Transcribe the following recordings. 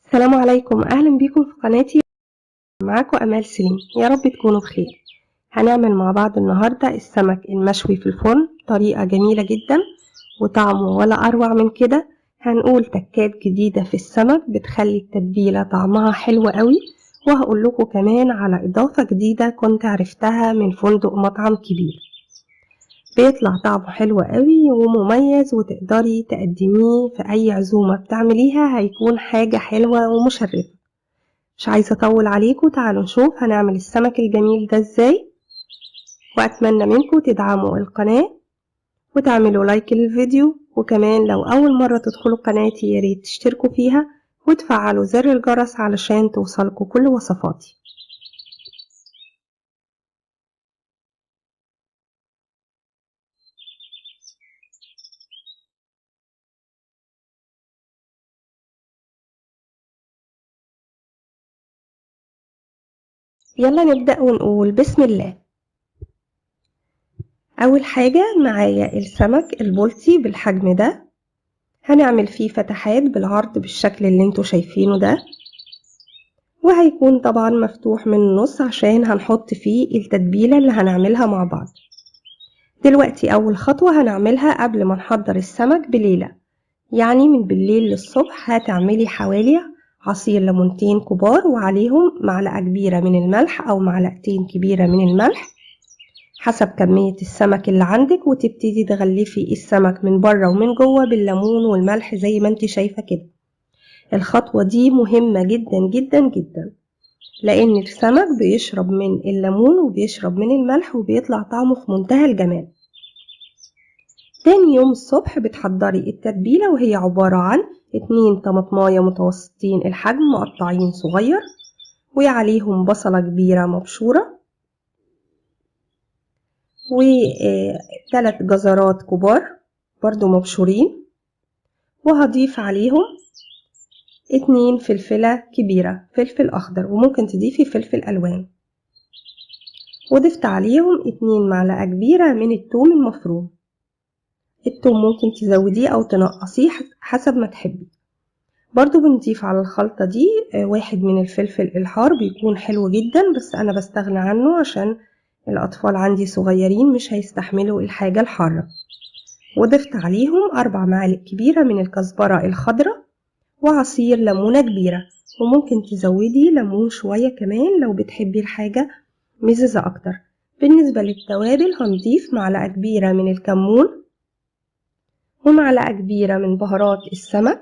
السلام عليكم، اهلا بيكم في قناتي. معاكم امال سليم، يا رب تكونوا بخير. هنعمل مع بعض النهارده السمك المشوي في الفرن، طريقه جميله جدا وطعمه ولا اروع من كده. هنقول تكات جديده في السمك بتخلي التتبيله طعمها حلو قوي، وهقول لكم كمان على اضافه جديده كنت عرفتها من فندق مطعم كبير، بيطلع طعمه حلو قوي ومميز، وتقدري تقدميه في اي عزومة بتعمليها، هيكون حاجة حلوة ومشرفة. مش عايزة اطول عليكم، تعالوا نشوف هنعمل السمك الجميل ده ازاي. واتمنى منكم تدعموا القناة وتعملوا لايك للفيديو، وكمان لو اول مرة تدخلوا قناتي يا ريت تشتركوا فيها وتفعلوا زر الجرس علشان توصلكوا كل وصفاتي. يلا نبدأ ونقول بسم الله. أول حاجة معايا السمك البلطي بالحجم ده، هنعمل فيه فتحات بالعرض بالشكل اللي انتوا شايفينه ده، وهيكون طبعا مفتوح من النص عشان هنحط فيه التتبيلة اللي هنعملها مع بعض. دلوقتي أول خطوة هنعملها قبل ما نحضر السمك بليلة، يعني من بالليل للصبح، هتعملي حوالي عصير ليمونتين كبار وعليهم معلقة كبيرة من الملح أو معلقتين كبيرة من الملح حسب كمية السمك اللي عندك، وتبتدي تغلفي السمك من بره ومن جوه بالليمون والملح زي ما انت شايفة كده. الخطوة دي مهمة جدا جدا جدا، لأن السمك بيشرب من الليمون وبيشرب من الملح وبيطلع طعمه في منتهى الجمال. تاني يوم الصبح بتحضري التتبيلة، وهي عبارة عن 2 طماطماية متوسطين الحجم مقطعين صغير، وعليهم بصلة كبيرة مبشورة، وتلات جزرات كبار برضو مبشورين، وهضيف عليهم 2 فلفلة كبيرة فلفل أخضر، وممكن تضيفي فلفل ألوان، وضفت عليهم 2 معلقة كبيرة من التوم المفروم. التوم ممكن تزوديه أو تنقصيه حسب ما تحبي. برضو بنضيف على الخلطة دي 1 من الفلفل الحار، بيكون حلو جدا، بس أنا بستغنى عنه عشان الأطفال عندي صغيرين مش هيستحملوا الحاجة الحارة. وضفت عليهم 4 معالق كبيرة من الكزبرة الخضراء وعصير ليمونة كبيرة، وممكن تزودي ليمون شوية كمان لو بتحبي الحاجة مززة أكتر. بالنسبة للتوابل هنضيف معلقة كبيرة من الكمون، ومعلقة كبيرة من بهارات السمك،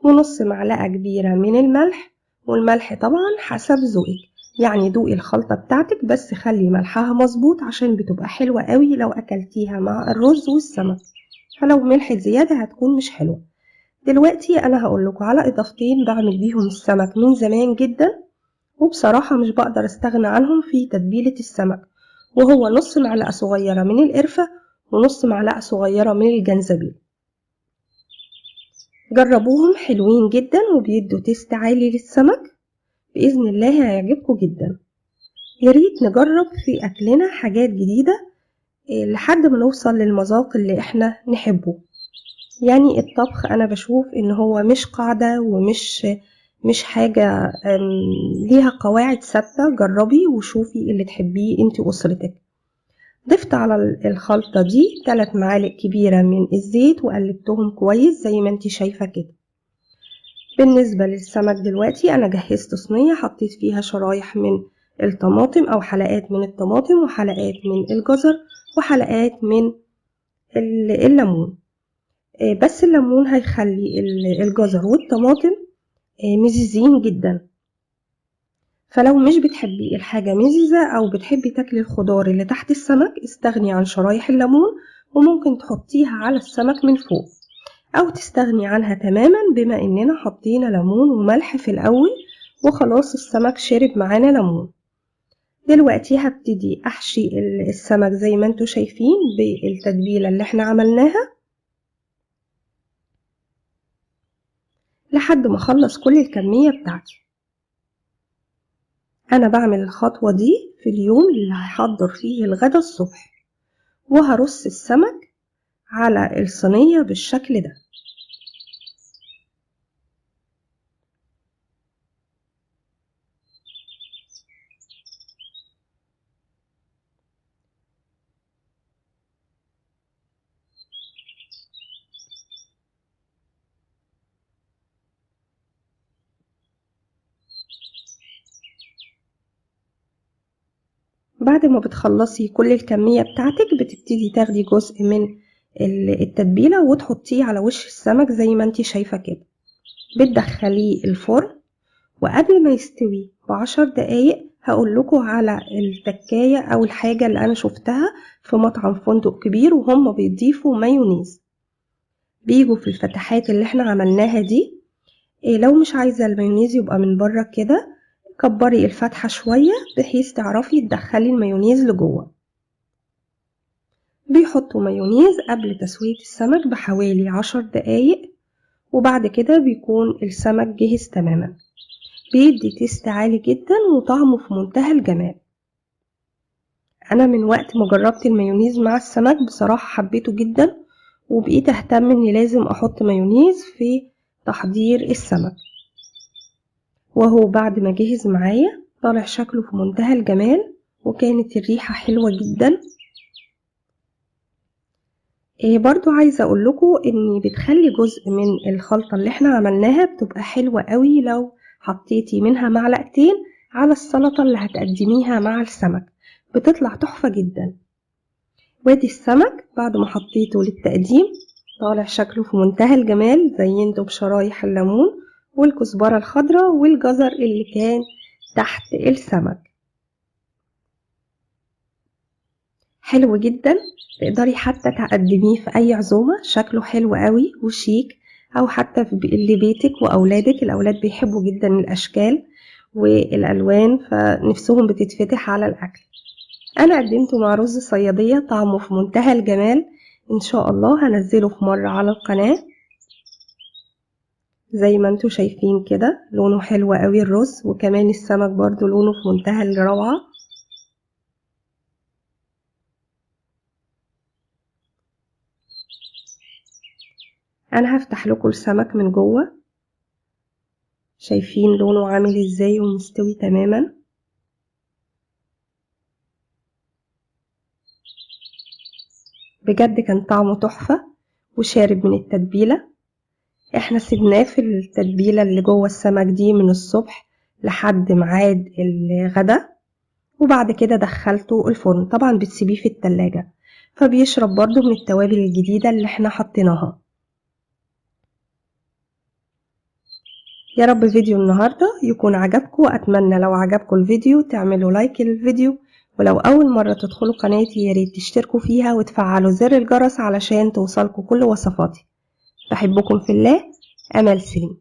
ونص معلقة كبيرة من الملح، والملح طبعا حسب ذوقك، يعني دوقي الخلطة بتاعتك بس خلي ملحها مظبوط عشان بتبقى حلوة قوي لو أكلتيها مع الرز والسمك، فلو ملح زيادة هتكون مش حلوة. دلوقتي أنا هقول لكم على إضافتين بعمل بيهم السمك من زمان جدا، وبصراحة مش بقدر استغنى عنهم في تتبيلة السمك، وهو نص معلقة صغيرة من القرفة ونص معلقة صغيرة من الجنزبيل. جربوهم حلوين جدا وبيدوا taste عالي للسمك، بإذن الله هيعجبكم جدا. ياريت نجرب في أكلنا حاجات جديدة لحد ما نوصل للمذاق اللي احنا نحبه. يعني الطبخ أنا بشوف إن هو مش قاعدة ومش مش حاجة ليها قواعد ثابتة، جربي وشوفي اللي تحبيه انت وأسرتك. ضفت على الخلطة دي 3 معالق كبيرة من الزيت وقلبتهم كويس زي ما انت شايفة كده. بالنسبة للسمك دلوقتي أنا جهزت صينية حطيت فيها شرايح من الطماطم أو حلقات من الطماطم وحلقات من الجزر وحلقات من الليمون، بس الليمون هيخلي الجزر والطماطم مززين جدا، فلو مش بتحبي الحاجة مززة أو بتحبي تاكلي الخضار اللي تحت السمك استغني عن شرايح الليمون، وممكن تحطيها على السمك من فوق أو تستغني عنها تماما، بما إننا حطينا ليمون وملح في الأول وخلاص السمك شرب معانا ليمون. دلوقتي هبتدي أحشي السمك زي ما انتوا شايفين بالتتبيلة اللي احنا عملناها لحد ما اخلص كل الكمية بتاعتي. انا بعمل الخطوة دي في اليوم اللي هحضر فيه الغدا الصبح، وهرص السمك على الصينية بالشكل ده. بعد ما بتخلصي كل الكمية بتاعتك بتبتدي تاخدي جزء من التتبيلة وتحطيه على وش السمك زي ما انتي شايفة كده. بتدخليه الفرن، وقبل ما يستوي ب10 دقايق هقول لكم على التكاية او الحاجة اللي انا شفتها في مطعم فندق كبير وهم بيضيفوا مايونيز. بيجوا في الفتحات اللي احنا عملناها دي، لو مش عايزة المايونيز يبقى من بره كده كبري الفتحة شوية بحيث تعرفي تدخلي المايونيز لجوه. بيحطوا مايونيز قبل تسوية السمك بحوالي 10 دقايق، وبعد كده بيكون السمك جهز تماما. بيدي taste عالي جدا وطعمه في منتهى الجمال. انا من وقت ما جربت المايونيز مع السمك بصراحة حبيته جدا، وبقيت اهتم اني لازم احط مايونيز في تحضير السمك. وهو بعد ما جهز معايا طالع شكله في منتهى الجمال، وكانت الريحة حلوة جدا. برضو عايزة اقول لكم ان بتخلي جزء من الخلطة اللي احنا عملناها بتبقى حلوة قوي لو حطيتي منها معلقتين على السلطة اللي هتقدميها مع السمك، بتطلع تحفة جدا. وادي السمك بعد ما حطيته للتقديم طالع شكله في منتهى الجمال. زينته بشرايح الليمون والكزبرة الخضراء والجزر اللي كان تحت السمك. حلو جدا، تقدري حتى تقدميه في اي عزومة، شكله حلو قوي وشيك، او حتى في لبيتك واولادك. الاولاد بيحبوا جدا الاشكال والالوان فنفسهم بتتفتح على الاكل. انا قدمته مع رز صيادية، طعمه في منتهى الجمال. ان شاء الله هنزله في مرة على القناة. زي ما انتوا شايفين كده لونه حلو قوي الرز، وكمان السمك برضو لونه في منتهى الروعة. انا هفتح لكم السمك من جوه، شايفين لونه عامل ازاي ومستوي تماما. بجد كان طعمه تحفة وشارب من التتبيلة. احنا سيبناه في التتبيلة اللي جوه السمك دي من الصبح لحد ميعاد الغدا، وبعد كده دخلته الفرن. طبعا بتسيبيه في التلاجة فبيشرب برضو من التوابل الجديدة اللي احنا حطيناها. يا رب فيديو النهاردة يكون عجبكم، وأتمنى لو عجبكم الفيديو تعملوا like للفيديو، ولو أول مرة تدخلوا قناتي يا ريت تشتركوا فيها وتفعلوا زر الجرس علشان توصلكوا كل وصفاتي. بحبكم في الله. أمل سليم.